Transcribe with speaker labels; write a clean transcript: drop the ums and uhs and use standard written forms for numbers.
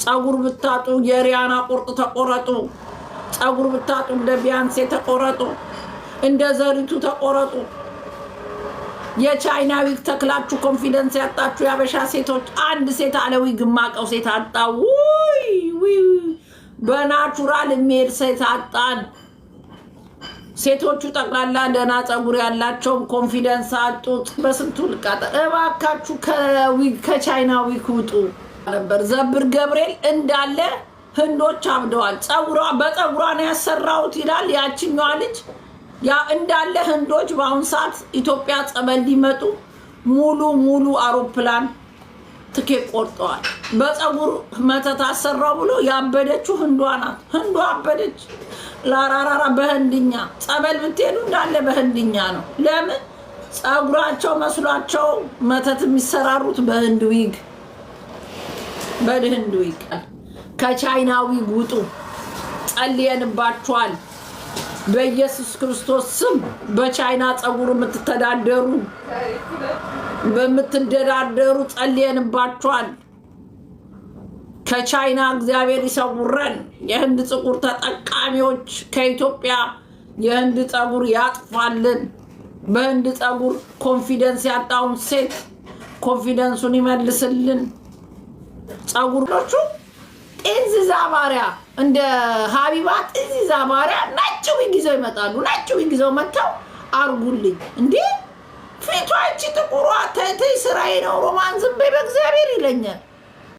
Speaker 1: ፀጉር ብታጡ የሪያና ቁርጥ ተቆረጡ። ፀጉር ብታጡ እንደ ቢያንሴ ተቆረጡ፣ እንደ ዘሪቱ ተቆረጡ። የቻይና ዊግ ተክላችሁ confidence ያጣችሁ የአበሻ ሴቶች፣ አንድ ሴት አለ ዊግ ማቀው ሴት አጣ። ውይ ውይ፣ በ natural የሚሄድ ሴት አጣን። ሴቶቹ ጠቅላላ ደህና ፀጉር ያላቸውም confidence አጡት። በስንቱ ልቃጠል። እባካችሁ ከቻይና ዊግ ውጡ ነበር። ዘብር ገብርኤል እንዳለ ህንዶች አብደዋል። ፀጉሯ በፀጉሯ ነው ያሰራሁት ይላል ያችኛዋ ልጅ። ያ እንዳለ ህንዶች በአሁን ሰዓት ኢትዮጵያ ጸበል ሊመጡ ሙሉ ሙሉ አውሮፕላን ትኬት ቆርጠዋል። በፀጉር መተት አሰራው ብሎ ያበደችው ህንዷ ናት። ህንዷ አበደች። ላራራራ በህንድኛ ጸበል ብትሄዱ እንዳለ በህንድኛ ነው። ለምን? ፀጉራቸው መስሏቸው መተት የሚሰራሩት በህንድ ዊግ፣ በህንድ ዊግ። ከቻይና ዊግ ውጡ። ጸልየንባችኋል። በኢየሱስ ክርስቶስ ስም በቻይና ፀጉር የምትተዳደሩ በምትደዳደሩ ጸልየንባችኋል። ከቻይና እግዚአብሔር ይሰውረን። የህንድ ፀጉር ተጠቃሚዎች ከኢትዮጵያ የህንድ ፀጉር ያጥፋልን። በህንድ ፀጉር confidence ያጣውን ሴት confidence ኡን ይመልስልን። ፀጉሮቹ ጤንዚዛ ባሪያ፣ እንደ ሀቢባ ጤንዚዛ ባሪያ ነጭ ዊግ ይዘው ይመጣሉ። ነጭ ዊግ ይዘው መጥተው አርጉልኝ እንዴ፣ ፊቷ ይቺ ጥቁሯ፣ ተይ፣ ስራዬ ነው ሮማን፣ ዝም በይ በእግዚአብሔር ይለኛል።